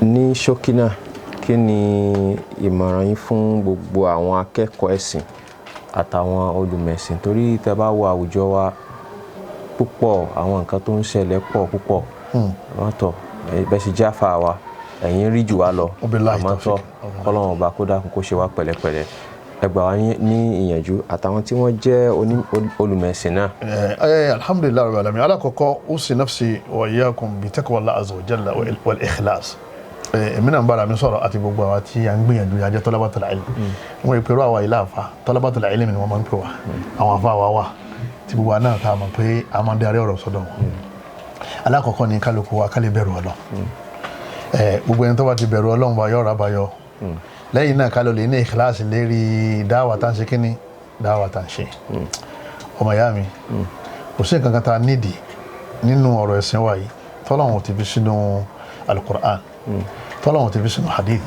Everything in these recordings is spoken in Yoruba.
Ní ṣókí náà, kí ni ìmọ̀ràn yín fún gbogbo àwọn akẹ́kọ̀ọ́ ẹ̀sìn àtàwọn olùmẹ̀sìn? Torí tẹ́ bá wo àwùjọ wa púpọ̀, àwọn nǹkan tó ń ṣẹlẹ̀ pọ̀ púpọ̀. Wọ́n tọ̀ bẹ́ẹ̀ sì jáfa wa, ẹ̀yin rí jù wá lọ. Àmọ́ tọ́, kọ́lọ́run ọba kó dákun kó ṣe wá pẹ̀lẹ́pẹ̀lẹ́. Ẹ gbà wá ní ìyànjú àtàwọn tí wọ́n jẹ́ olùmẹ̀sìn náà. Alhamdulillahi rabbil alamin. Alákọ̀ọ́kọ́, usi nafsi wa iyyakum bi taqwallahi azza wa jalla wal ikhlas. Èmi náà ń bára mi sọ̀rọ̀ àti gbogbo àwa tí à ń gbìyànjú yàjẹ́ talabatul ilm. Wọ́n ìpèrò àwa ilé àfa talabatul ilm ni wọ́n máa ń pè wá. Àwọn àfa wa wà tí gbogbo wa náà ta mọ̀ pé a máa ń darí ọ̀rọ̀ sọ́dọ̀ wọn. Alákọ̀ọ́kọ́ ni kálukú wa ká lè bẹ̀rù Ọlọ́run. Gbogbo ẹni tó bá ti bẹ̀rù Ọlọ́run bá yọ̀ọ̀rọ̀ àbáyọ. Lẹ́yìn náà ká ló lè ní ìkíláàsì lérí dáwà tá ń ṣe, kíni dáwà tá ń ṣe. Ọmọ ìyá mi, kò sí nǹkan kan tá a nídìí nínú ọ̀rọ̀ ẹ̀sìn wa yìí tọ́lọ́run ti fi sínú alukur'an, tọ́lọ́run ti fi sínú hadith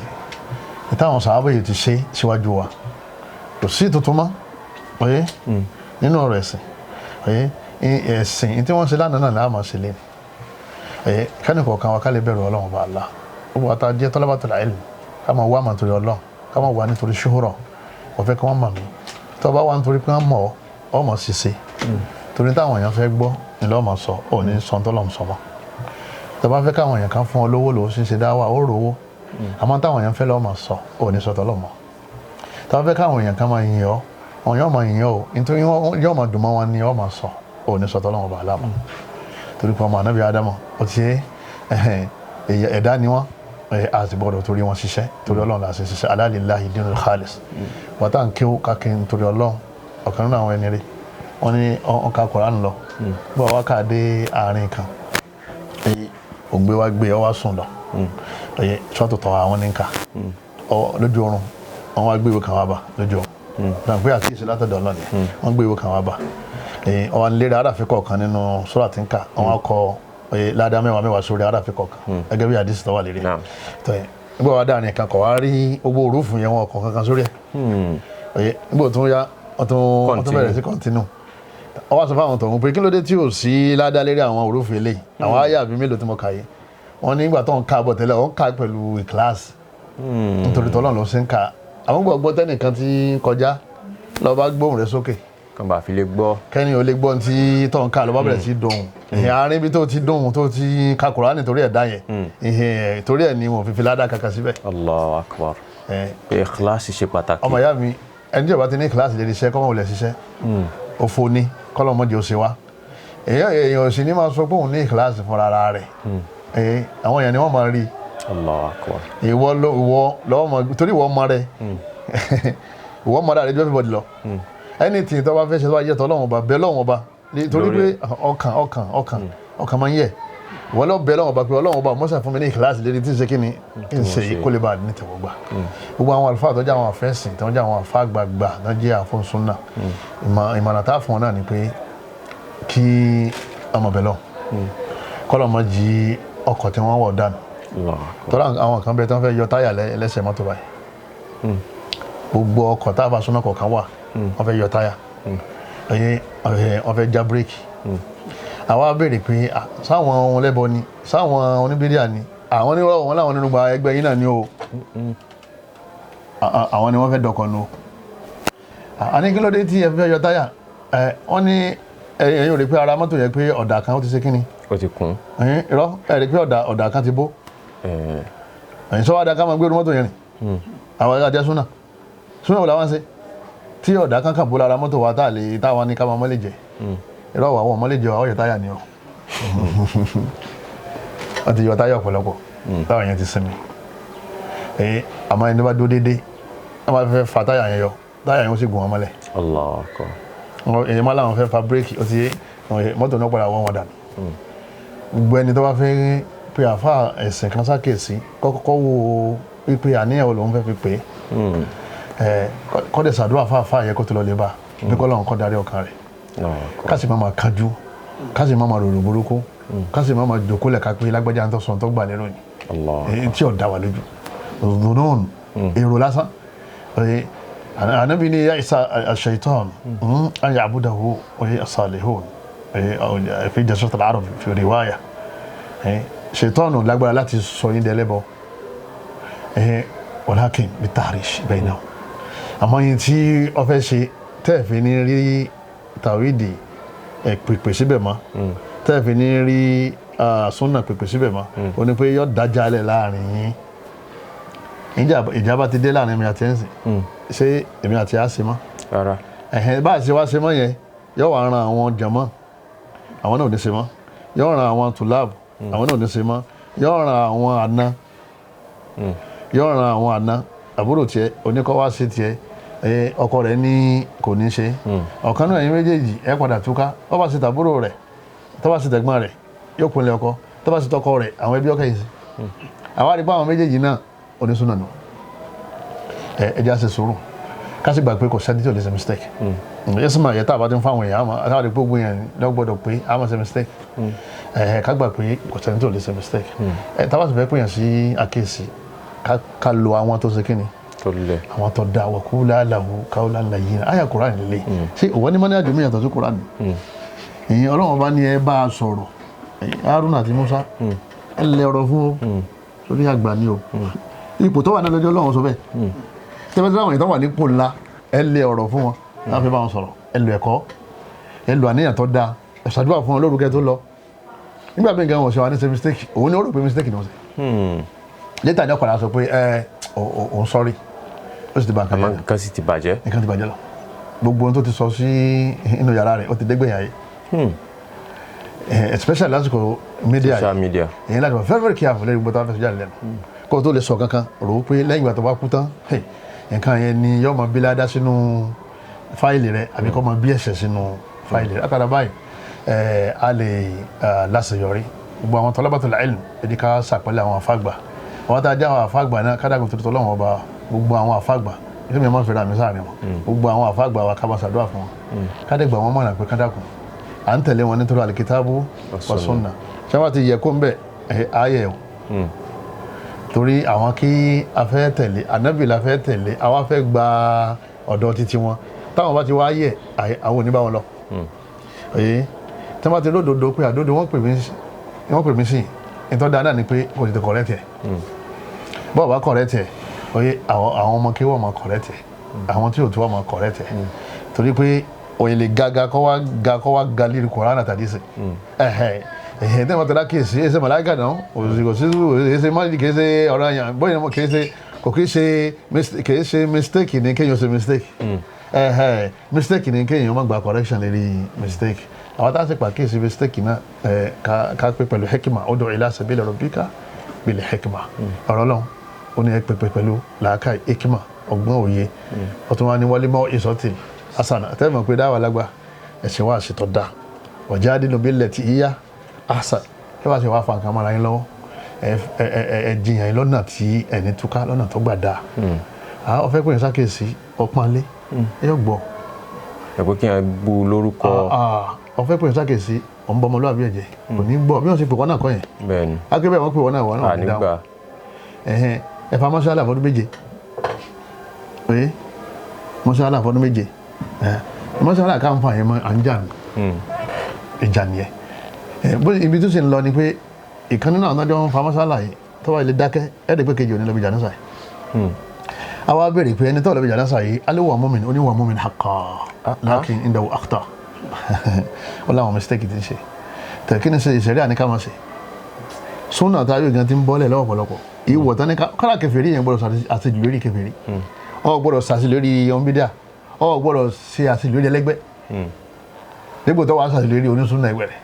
ìtàwọn sàábà yìí ti ṣe síwájú wa. Kò sí tuntun mọ́ ọ̀yẹ́ nínú ọ̀rọ̀ ẹ̀sìn ọ̀yẹ́ ẹ̀sìn tí wọ́n ṣe lánàá náà láàmú ṣe lé ọ̀yẹ́. Kánì kọ̀ọ̀kan wa ká lè bẹ̀rù Ọlọ́run bá Allah. Gbogbo àtà jẹ́ talabatul ilm, ká máa wá mà nítorí Ọlọ́run, ká máa wà nítorí ṣuhura. Wọ́n fẹ́ kí wọ́n mọ̀ mí. Tó bá wà nítorí pé wọ́n mọ̀ ọ́, ọ́ mọ̀ ṣiṣẹ́ torí táwọn èèyàn fẹ́ gbọ́ ni lọ́ọ́ máa sọ ọ́ ní sọ tọ́lọ́ sọ mọ́. Tó bá fẹ́ káwọn èèyàn kan fún ọ lówó lòó ṣe ń ṣe dáwà, ó rówó, àmọ́ táwọn èèyàn fẹ́ lọ́ọ́ máa sọ ọ́ ní sọ tọ́lọ́ mọ́. Tó bá fẹ́ káwọn èèyàn kan máa yìn ọ́, àwọn èèyàn máa yìn ọ́ o, nítorí yóò máa dùn mọ́ wọn ni ọ́ máa sọ ọ́ ní sọ tọ́lọ́ mọ́ bàálà mọ́, torí pé ọmọ ànábì Ádámọ̀ ó ti ẹ̀dá ni wọ́n, a sì gbọ́dọ̀ torí wọn ṣiṣẹ́. Torí Ọlọ́run la ṣe ṣiṣẹ́. Ala lillahi dinul khalis. Wọ́n tá à ń kéwú kákin nítorí Ọlọ́run. Ọ̀kan nínú àwọn ẹni rí wọ́n ní wọ́n ka Kùránì lọ bí wọ́n wá kà dé àárín kan, ògbé wa gbé ọ wá sùn lọ. Ṣọ́ọ̀tù tọ̀ àwọn ní ká lójú oorun, wọ́n wá gbé ìwé kan wá bá lójú oorun náà pé àkíyèsí látọ̀dọ̀ Ọlọ́run ni. Wọ́n gbé ìwé kan wá bá ọ̀wọ́n lérí aráàfin kọ̀ọ̀kan nínú sura tí ń kà. Wọ́n kọ ládàá mẹ́wàá mẹ́wàá sórí aráàfin kọ̀ọ̀kan gẹ́gẹ́ bí àdìsí tó wà lérí. Nígbà wàá dáa nìkan kọ̀ wá rí owó òrùfù yẹn, wọn kọ̀ kankan sórí ẹ̀. Nígbà tó ń yá, wọ́n tún bẹ̀rẹ̀ sí continue. Wọ́n wá sọ fáwọn tọ̀hún pé kí ló dé tí ò sí ládàá lérí àwọn òrùfù eléyìí, àwọn àyà àbí mélòó tí mo kà yìí? Wọ́n ní ìgbà tó ń ká bọ̀ tẹ́lẹ̀, wọ́n ká pẹ̀lú ìkíláàsì, nítorí tọ́lọ́run ló ṣe ń kà. Àwọn gbọ́gbọ́ tẹ́nìkan tí ń kọjá lọ bá gbóhùn rẹ̀ sókè kan bá fi lè gbọ́, kẹ́ni ò lè gbọ́ tí tó ń ká lọ bá bẹ̀rẹ̀ sí dùn. Ìhìn àárín ibi tó ti dùn, tó ti ka Kùránì torí ẹ̀ dá yẹn, ìhìn torí ẹ̀ ni wọ́n fi fi ládàá kankan síbẹ̀. Allahu akbar. Pé ìkíláàsì ṣe pàtàkì. Ọmọ ìyá mi, ẹni tí ó bá ti ní ìkíláàsì lè ṣiṣẹ́, kọ́mọ wulẹ̀ ṣiṣẹ́ òfò ni. Kọ́lọ́mọdé ó ṣe wá. Èèyàn sì ní máa sọ pé òun ní ìkíláàsì fúnra ara rẹ̀. Àwọn èèyàn ni wọ́n máa rí. Allahu akbar. Ìwọ lọ́wọ́ mọ torí ìwọ mọ rẹ, ìwọ mọ rẹ ju everybody lọ. Anything tó bá fẹ́ ṣe, tó bá yẹ tọ́ Ọlọ́run ọba, bẹ́ẹ̀ Ọlọ́run ọba, torí pé ọkàn ọkàn ọkàn ọkàn máa ń yẹ. Ìwọ lọ bẹ́ẹ̀ Ọlọ́run ọba pé Ọlọ́run ọba mọ́sà fún mi ní ìkíláàsì lérí tí ń ṣe kí ni ń ṣe yìí, kó lè bá a ní tẹ̀wọ́ gbà. Gbogbo àwọn àlùfáà tó jẹ́ àwọn àfẹ́sìn, tó jẹ́ àwọn àfáà gbàgbà, tó jẹ́ àfọ́nsúnà, ìmọ̀ràn tá a fún wọn náà ni pé kí ọmọ bẹ̀ lọ kọ́lọ̀ mọ́ jí ọkọ̀ tí wọ́n wọ̀ dànù, tọ́lá àwọn kan bẹ tí wọ́n fẹ́ yọ táyà lẹ́sẹ̀ mọ́tò báyìí. Gbogbo ọkọ̀ tá a bá súná kọ̀ọ̀kan wà, wọ́n fẹ́ yọ táyà, ẹ̀yìn wọ́n fẹ́ já bírèkì. Àwa béèrè pé sáwọn ohun lẹ́bọ ni, sáwọn oníbíríà ni, àwọn onírọ̀ wọn láwọn nínú gba ẹgbẹ́ yín náà ni o, àwọn ni wọ́n fẹ́ dọkọ̀ nu o. Àní kí ló dé tí ẹ fẹ́ yọ táyà? Wọ́n ní ẹ̀yin ò rí pé ara mọ́tò yẹn pé ọ̀dà kan ó ti ṣe kíni? Ó ti kún. Irọ́, ẹ rí pé ọ̀dà kan ti bó. Ẹ̀yin sọ wá da ká máa gbé mọ́tò yẹn rìn? Àwọn ẹ̀ka jẹ́ súnà súnà wò làwọn ṣe tí ọ̀dà kankan bó lára mọ́tò wa tá a lè táwa ní ká máa mọ́lẹ̀ jẹ? Irọ́ wà, wọ́n mọ́lẹ̀ jẹ, àwọn yọ táyà ni o. Wọ́n ti yọ táyà ọ̀pọ̀lọpọ̀ táwọn yẹn ti sinmi. Àmọ́ ẹni bá dúró déédéé, wọ́n bá fẹ́ fa táyà yẹn yọ, táyà yẹn ó sì gùn wọn mọ́lẹ̀. Allahu akbar. Èyí má láwọn fẹ́ fa bírèkì, ó ti yé mọ́tò náà padà wọ́n wọn dànù. Gbogbo ẹni tó bá fẹ́ pe àfa ẹ̀sìn kan sákèsí, kọ́kọ́ wo wípé àníyàn wo lòun fẹ́ fi pè é, kọ́ dẹ̀ sàdúrà fáfá yẹ kó tó lọ lè bá bí kọ́ lọ́run kọ́ darí ọkàn rẹ̀. Ká sì má máa kánjú, ká sì má máa rorò burúkú, ká sì má máa jòkólẹ̀ ká pé lágbájá ń tọ́ sọ̀n tó gbà lérò ni tí ò dá wa lójú. Dhunun, èrò lásán. Ànábì ní ya isa ash-shaytan an ya'budahu as-salihun fi Jaziratul Arab fi riwaya. Ṣètọ́nù lágbára láti sọ yín dẹlẹ́bọ. Walakin bitahrish bainahum. Àmọ́ yín tí wọ́n fẹ́ ṣe tẹ́ẹ̀fì ní rí tàwídì pèpè síbẹ̀ mọ́, tẹ́ẹ̀fì ní rí súnà pèpè síbẹ̀ mọ́, ó ní pé yọ dájà lẹ̀ láàrin yín. Ìjà bá ti dé láàrin èmi àti ẹ̀sìn, ṣé èmi àti á ṣe mọ́? Rárá. Ẹ̀hẹ́n, bá a ṣe wá ṣe mọ́ yẹn, yóò wá ran àwọn jàmọ́, àwọn náà ò ní ṣe mọ́. Yóò ran àwọn tùláàbù, àwọn náà ò ní ṣe mọ́. Yóò ran àwọn àna, yóò ran àwọn àna àbúrò tiẹ̀ oníkọ́ wá sí tiẹ̀, ọkọ rẹ̀ ní kò ní ṣe. Ọ̀kan náà ẹ̀yin méjèèjì ẹ padà túká. Tó bá ṣe tàbúrò rẹ̀, tó bá ṣe tẹ̀gbọ́n rẹ̀, yóò pinlẹ̀ ọkọ. Tó bá ṣe tọkọ rẹ̀, àwọn ẹbí ọkọ yìí sí. Àwa rí pé àwọn méjèèjì náà onísùnà nù. Ẹ jẹ́ á ṣe sùúrù, ká sì gbà pé kò sẹ́ni tí ò lè ṣe mistake. Yẹ́sùn máa yẹ tá a bá ti ń fáwọn èèyàn, àmọ́ àtàwọn àdìpọ̀ gbogbo yẹn lọ́gbọ́dọ̀ pé a máa ṣe mistake. Ká gbà pé kò sẹ́ni tí ò lè ṣe mistake. Tá a bá sì fẹ́ pèèyàn sí àkíyèsí, ká lo àwọn tó ṣe kíni, tó lẹ̀, àwọn tó da wà kú láàlàwò káwọlá láyé náà. Àyà Kùránì lélẹ̀ ṣé òwò ní mọ́ní àjò mi yàtọ̀ sí Kùránì? Ìyẹn Ọlọ́run bá ní ẹ bá a sọ̀rọ̀ Haruna àti Musa, ẹ lẹ ọ̀rọ̀ fún o, sórí àgbà ni o. Ipò tó wà náà lọ́jọ́ Ọlọ́run sọ bẹ́ẹ̀. Tẹ́fẹ́ tí àwọn ìtàn wà nípò ńlá, ẹ lẹ ọ̀rọ̀ fún wọn láti fi bá wọn sọ̀rọ̀, ẹ lò ẹ̀kọ́, ẹ lò àníyàn tó dáa, ẹ ṣàdúrà fún wọn lórúkẹ tó lọ. Nígbà míì gan wọn ṣe wà ní ṣe mistake, òun ni ó rò pé mistake ni wọ́n ṣe. Later ní ọ̀padà sọ pé ẹ òun sorry, ó sì ti bà nǹkan àmọ́ jẹ́. Nǹkan sì ti bàjẹ́. Nǹkan ti bàjẹ́ lọ. Gbogbo ohun tó ti sọ sí inú yàrá rẹ̀, ó ti dégbèyàn ayé, especially lásìkò media. Social media. Èyí láti wà very very careful lẹ́yìn gbogbo tó bá fẹ́ sọ jáde lẹ́nu, kó o tó lè sọ kankan rò ó pé lẹ́yìn ìgbà tó bá kú tán, hey, nǹkan yẹn ni yóò máa bí ládá sínú fáìlì rẹ àbí kó máa bí ẹ̀ṣẹ̀ sínú fáìlì rẹ. Látara báyìí, a lè láṣeyọrí. Gbogbo àwọn talabatul ilm, ẹ jẹ́ ká ṣàpẹ́lẹ̀ àwọn àfàgbà, àwọn tá a jẹ́ àwọn àfàgbà náà, kádàgùn tuntun lọ́wọ́ ọba. Gbogbo àwọn àfàgbà, kí mi máa ń fẹ́ra mi sáàrin wọn, gbogbo àwọn àfàgbà wa, ká máa ṣàdúrà fún wọn, kádẹ́gbà wọn mọ̀nà pé kádàkùn à ń tẹ̀lé wọn nítorí alikitabu wa sunna. Ṣé wọ́n ti yẹ kó ń bẹ̀ ẹ̀ ayẹ̀ o? Torí àwọn kí a fẹ́ tẹ̀lé ànábì la fẹ́ tẹ̀lé, àwa fẹ́ gba ọ̀dọ̀ títí wọn. Táwọn bá ti wá yẹ, àwọn ò ní bá wọn lọ. Òye tí wọ́n bá ti lódodo pé àdodo wọ́n pè mí sí, wọ́n pè mí sí ìtọ́ dáadáa ni pé kò tètè correct ẹ̀. Bọ́ọ̀ bá correct ẹ̀, òye àwọn ọmọ kí wọ́n máa correct ẹ̀, àwọn tí ò tó wọ́n máa correct ẹ̀, torí pé òye lè ga kọ́ wá ga kọ́ wá ga líri Kùránì àtàdé sí ẹ̀hẹ̀ ẹ̀hẹ̀ tí wọ́n tẹ̀lé kíyèsí ẹsẹ̀ màláíkà náà òsì kò sí ẹsẹ̀ má kìí ṣe ọ̀rọ̀ àyàn bóyá kìí ṣe kò kìí ṣe kìí ṣe mistake ni kéèyàn ṣe mistake. Ẹ̀hẹ̀, mistake ni kéèyàn má gba correction lérí mistake. Àwọn tá a ṣe pàkíyèsí mistake náà, ẹ̀ ká pé pẹ̀lú hekima. Ud'u ila sabili rabbika bil hikma. Ọ̀rọ̀ Ọlọ́run ó ní ẹ pèpè pẹ̀lú làákàyè, hikma, ọgbọ́n, òye. Ó tún wá ní wọlé mọ́ ìsọtì asana àtẹ́mọ̀ pé dáwà lágbà ẹ̀sìn wa àṣetọ̀ dá wajadilu billati hiya ahsan. Ẹ bá ṣe wá fa nǹkan mọ́ra yín lọ́wọ́, ẹ ẹ ẹ jiyàn yín lọ́nà tí ẹni túká, lọ́nà tó gbà dáa. Ọ fẹ́ pè ní sákèsí ọpọ́nlé, ẹ yóò gbọ́. Ẹ pé kí n bú lórúkọ. Ọ fẹ́ pè ní sákèsí ọ̀ ń bọ́ ọmọlúwàbí ẹ̀jẹ̀, kò ní gbọ́. Bí wọ́n ṣe pè wọ́n náà kọ́ yẹn. Bẹ́ẹ̀ni. Akébẹ̀ wọ́n pè wọ́n náà, wọ́n náà ní dáhùn. Nígbà. Ẹ̀hẹ́n, ẹ̀fà mọ́ṣálà fọdún 7, oye mọ́ṣálà fọdún 7, mọ́ṣálà ká ń fa yẹn mọ́ à ń jà ní ìjà nìyẹn. Bó ibi tó sì ń lọ ni pé ìkan nínú àwọn ọjọ́ ń fa mọ́ṣálà yìí tó wà ilé dákẹ́, ẹ̀ẹ́dẹ̀ pé kejì ò ní lọ bí jà náà sàyè. Àwa béèrè pé ẹni tó lọ bí jà náà sàyè alẹ́ wà mu'min, oníwà mu'min haqqan lakin indahu akhta, ó láwọn mistake ti ń ṣe. Tẹ̀ kí ni ṣe ìṣẹ̀rí àníkà máa ṣe súnà tá a yóò gan ti ń bọ́lẹ̀ lọ́wọ́ ọ̀pọ̀lọpọ̀ ìwọ̀ tán ní kọ́lá kèfèrí yẹn gbọ́dọ̀ àṣejù lórí kèfèrí, ọ gbọ́dọ̀ ṣàṣejù lórí ọmọbídà, ọ gbọ́dọ̀ ṣe àṣejù lórí ẹlẹ́gbẹ́, dípò tó wàá ṣàṣejù lórí onísúnà ẹgbẹ́ rẹ̀.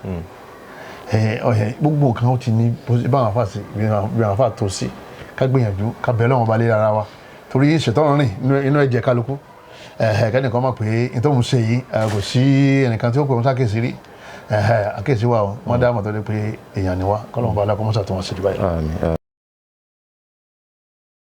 Ọ̀hẹ́ gbogbo nǹkan ó ti ní báwọn afa sí bí àwọn afa tó sí, ká gbìyànjú ká bẹ̀ lọ́wọ́ balẹ̀ ara wa, torí ṣètọ́run rìn inú ẹ̀jẹ̀ kálukú. Kẹ́nìkan mọ̀ pé nítorí òun ṣe yìí, kò sí ẹnìkan tí ó pè wọ́n sákèsí rí àkèsí wa o. Wọ́n dá mọ̀ tó dé pé èèyàn ni wá, kọ́lọ́mọba alákọ̀ọ́mọ́sà tó wọ́n ṣe jù báyìí. Àmín.